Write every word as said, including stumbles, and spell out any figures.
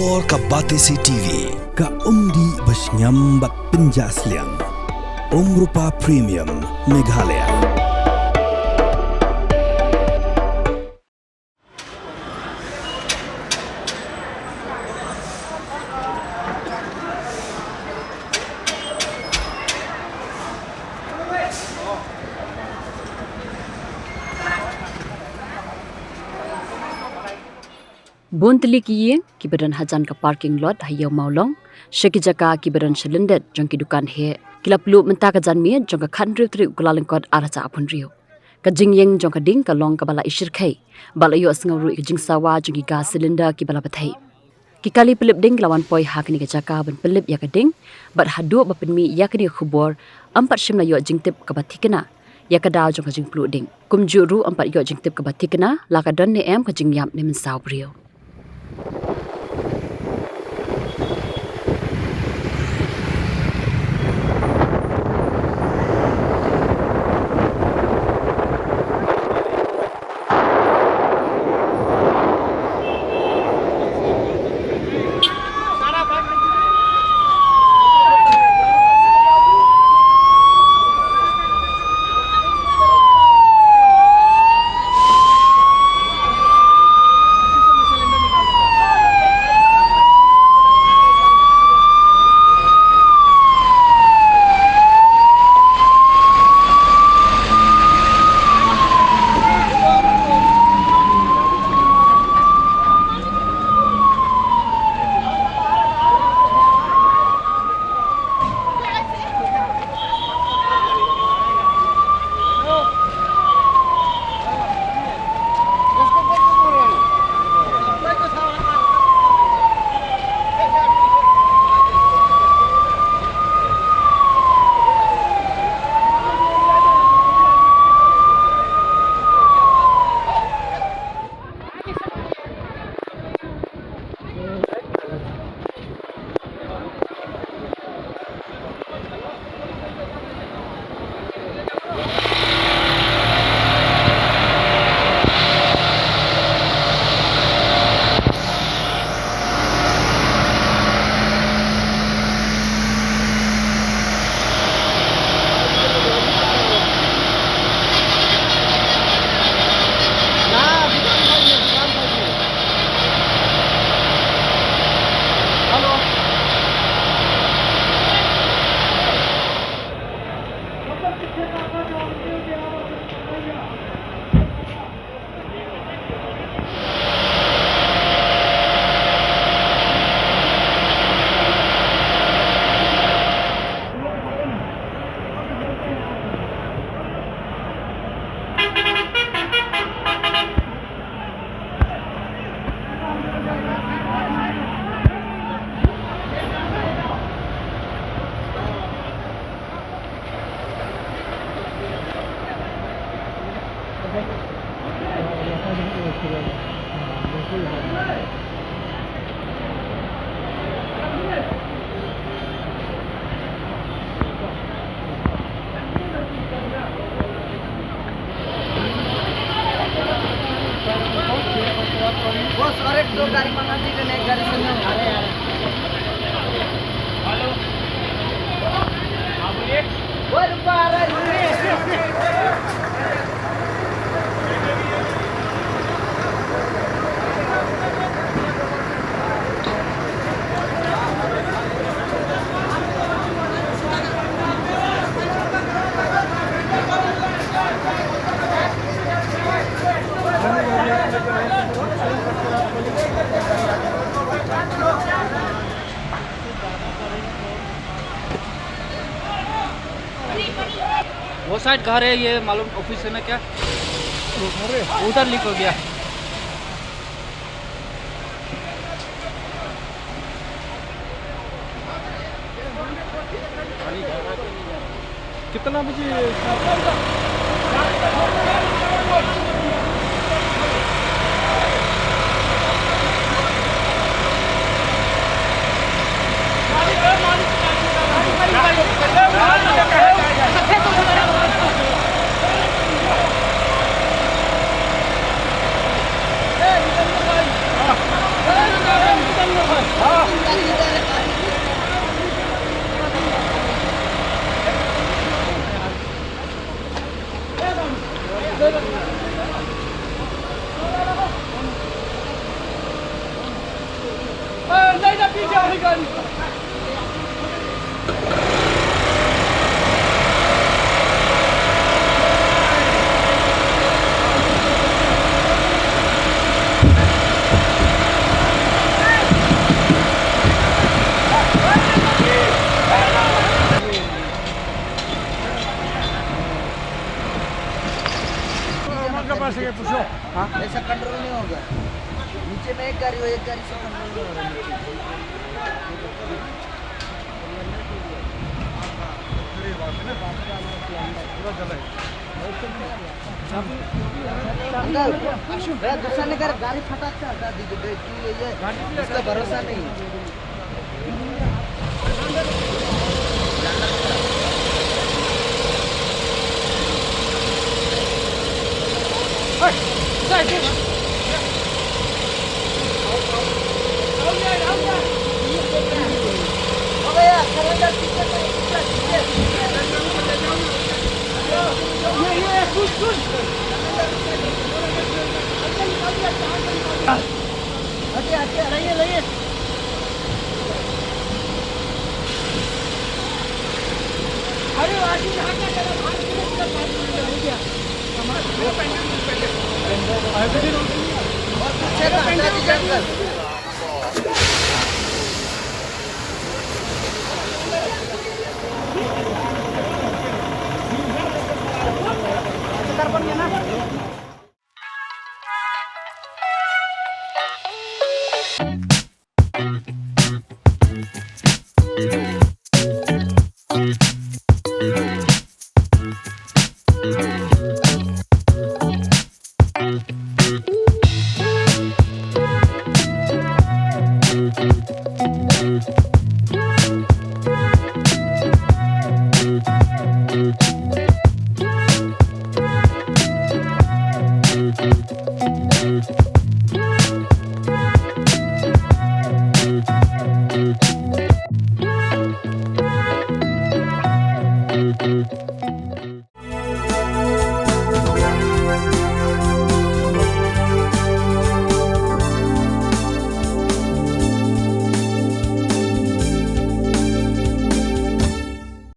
Or ka Batesi T V, ka umdih ba shngiam bad pynjah sliang. Umrupa Premium, Meghalaya. Bun tylli ki ïing kiba don hajan ka parking lot ha Ïew Mawlong, sha ki jaka kiba don shalyndet jong ki dukan heh, ki la pluh mynta ka janmiet jong ka khathynriew tarik u Kyllalyngkot arhajar arphew hynriew. Ka jingïeng jong ka ding ka long kaba la ishyrkhei bad la ïohsngew ruh ïa ka jingsawa jong ki gas cylinder kiba la bthei. Ki kali pynlip ding ki la wan poi ha kane ka jaka ban pynlip ïa ka ding, bad haduh ba pynmih ïa kane ka khubor, ym pat shym la ïoh jingtip kaba thikna ïa ka daw jong ka jingpluh ding. Kumjuh ruh ym pat ïoh jingtip kaba thikna la ka don ne em ka jingïap ne mynsaw briew. बॉस, और एक दो गाड़ी मंगा दीजिए, नई गाड़ी से नहीं। हेलो। हाँ, बोलिए। वो रुपा आ रहा है, रुपये। वो साइड घर है, ये मालूम ऑफिस है ना क्या? वो घर है। उधर लीक हो गया। कितना बजे? के पास है, पूछो। हाँ? ऐसा कंट्रोल नहीं होगा। नीचे में एक गाड़ी हो, एक गाड़ी से कंट्रोल नहीं हो रहा नीचे। पूरा जला है। अंदर, भैया, दूसरा ने कर गाड़ी फटाक से हटा दीजिए, बैटरी ये, ये, इसका भरोसा नहीं है। हटिए, हटिए, लाइए, लाइए। अरे, आगे यहाँ क्या कर रहा है? बाहर निकलो, पूरा बाहर निकलो, हो गया। हमारा पूरा पैंडल, पैंडल। और पीछे का हटा दीजिए, अंकल।